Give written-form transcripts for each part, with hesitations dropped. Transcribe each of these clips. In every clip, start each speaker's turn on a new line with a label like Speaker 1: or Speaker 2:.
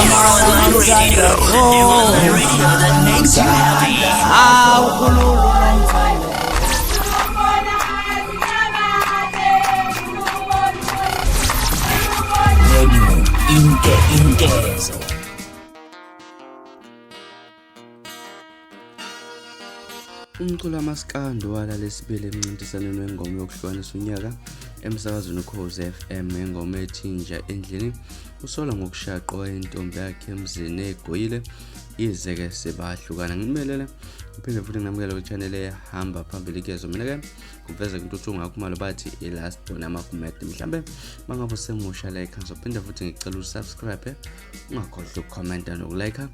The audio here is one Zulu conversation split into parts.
Speaker 1: Your online radio that makes you happy.
Speaker 2: Hawu khulula
Speaker 1: Radio Inke Inkezo.
Speaker 3: Umculo wamaskandi walala esibili emncintiswaneni wengoma yokuhlukanisa unyaka emsakazweni uKhozi FM ngengoma ethi Inja Endlini usolwa ngokushaqwa intombi yakhe emzini egoyile yize-ke sebahlukana. Nginimelele ngiphinde futhi nginamukele kwi-channel ehamba phambili kuyezo mina-ke kuveza intuthu ngakhumalo bathi i-last born amagumede. Mhlambe mangabe usemusha la ekhaya ngizophinde futhi ngicela usubscribe, ungakhohlwa ukukhomenta nokulike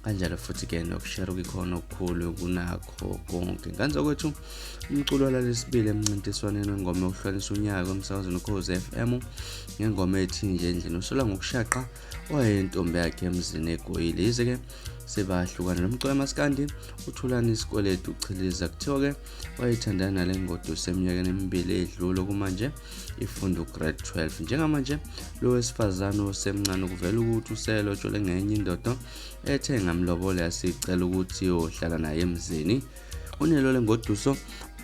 Speaker 3: kanjalo futhi-ke nokushare kwikhona okukhulu kunakho konke. Ngane zakwethu, umculo walalesibili emncintiswaneni wengoma yokuhlukanisa unyaka emsakazweni uKhozi FM ngengoma ethi nje endlini usolwa ngokushaqa owayeyintombi yakhe emzini egoyile yize-ke sebahlukana. Lo mculo wamaskandi uThulani Isikweletu uchiliza kuthiwa-ke wayethandana nale ngoduso eminyakeni emibili edlule, kumanje ifunda ugrade 12. Njengamanje lo wesifazane osemncane kuvela ukuthi uselotshole ngenye indoda ethe ngamlobola yasicela ukuthi iyohlala naye emzini. Unelole ngoduso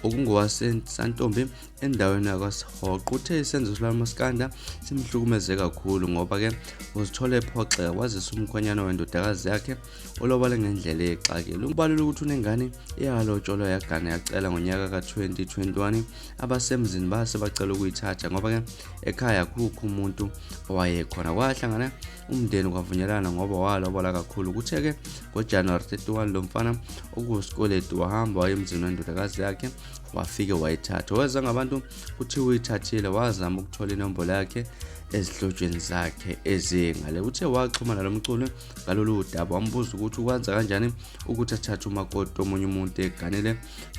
Speaker 3: okungowaseSantombi endaweni yakwaSihoqo uthe isenzo sikaMaskanda simhlukumeze kakhulu ngoba-ke uzithola ephoxeka kwazise umkhwenyana wendodakazi yakhe olobale ngendlela exakile. Ubalula ukuthi unengane eyalotsholwa yagana yacela ngonyaka ka-2021 abasemzini base bacela ukuyithatha ngoba-ke ekhaya akukho umuntu owayekhona. Kwahlangana umndeni kwavunyelana ngoba walobola kakhulu. Kuthe-ke ngoJanuwari 31 lo mfana okuwusikweletu wahamba waya emzini wendodakazi yakhe wafike wayithatha. Weza ngabantu kuthiwa uyithathile wazama ukuthola inombolo yakhe ezihlotsheni zakhe ezingale. Uthe waxhumana lo mculo ngalolu daba wambuza ukuthi ukwenza kanjani ukuthi athathe umakoti omunye umuntu eganile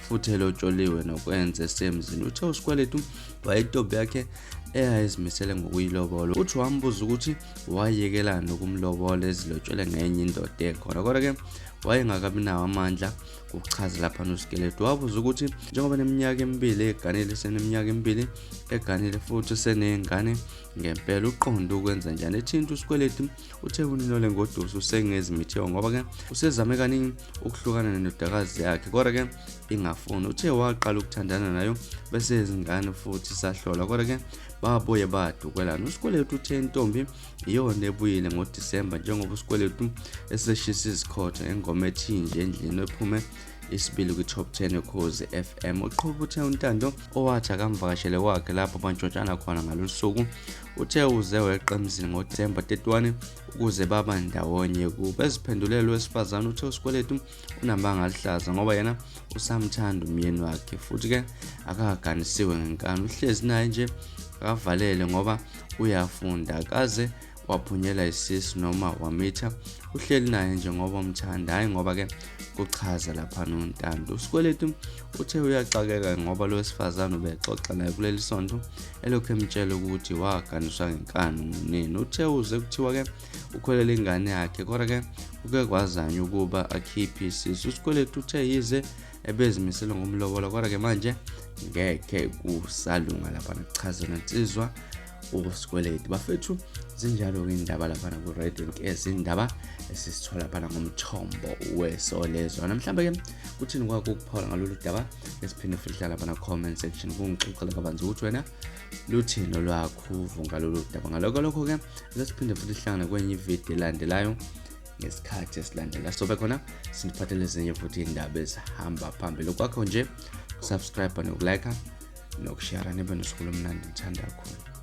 Speaker 3: futhi elotsholiwe nokwenza esemzini. Uthe uSikweletu wayintombi yakhe eyayizimisele ngokuyilobola. Uthi wambuza ukuthi wayekelani ukumlobola ezilotshwele ngenye indoda ekhona, kodwa-ke wayengakabi nawo amandla ukuchaza lapha noSikweletu. Wabuza ukuthi njengoba neminyaka emibili eganile, seneminyaka emibili eganile futhi seney'ngane ngempela uqonde ukwenza njani. Ethinta uSikweletu uthe uNinole ngoduso usengezimithiwe ngoba-ke usezame kaningi ukuhlukana nendodakazi yakhe kodwa-ke ingafuni. Uthe waqala ukuthandana nayo bese izingane futhi sahlola kodwa-ke babuye badukelana. USikweletu uthe intombi iyona ebuyile ngoDisemba njengoba uSikweletu eseshisa izikhotha ngengoma ethi nje endlini ephume isibili kwi-top 10 yoKhozi FM. Uqhuba uthe uNtando owathi akamvakashele kwakhe lapho bantshontshana khona ngalolu suku uthe uze weqa emzini ngoDisemba 31 ukuze baba ndawonye kubo. Eziphendulela wesifazane uthe uSikweletu unamanga aluhlaza ngoba yena usamthanda umyeni wakhe futhi-ke akakaganisiwe ngenkani, uhlezi naye nje akavalele ngoba uyafunda, akaze waphunyela isisu noma wamitha, uhleli naye nje ngoba umthanda, hhayi ngoba-ke kuchaza lapha noNtando. USikweletu uthe uyaxakeka ngoba lo wesifazane ubexoxa naye kuleli sonto elokhu emtshela ukuthi waganiswa ngenkani ngunini. Uthe uze kuthiwa-ke ukhwelele ingane yakhe kodwa-ke kuke kwazanywa ukuba akhiphe isisu. USikweletu uthe yize ebezimisele ngomlobola kodwa-ke manje ngekhe kusalunga lapha kuchaza nensizwa uSikweletu. Bafethu, zinjalo-ke indaba laphana ku-Radio Nkezi, indaba esisithola laphana ngomthombo weSolezwe. Namhlanje-ke kuthini kwakho ukuphawula ngalolu daba? Esiphinde futhi hlala laphana comment section kungixoxele kabanzi ukuthi wena luthini olwakho uvo ngalolu daba. Ngalokho lokho-ke siphinde futhi sihlangane kwenye ividiyo elandelayo ngesikhathi esilandela sobe khona siniphathele ezinye futhi iy'ndaba ezihamba phambili. Okwakho nje subscribe nokulike nokushare, nibe nosuku lomnandi. Ngithanda kakhulu.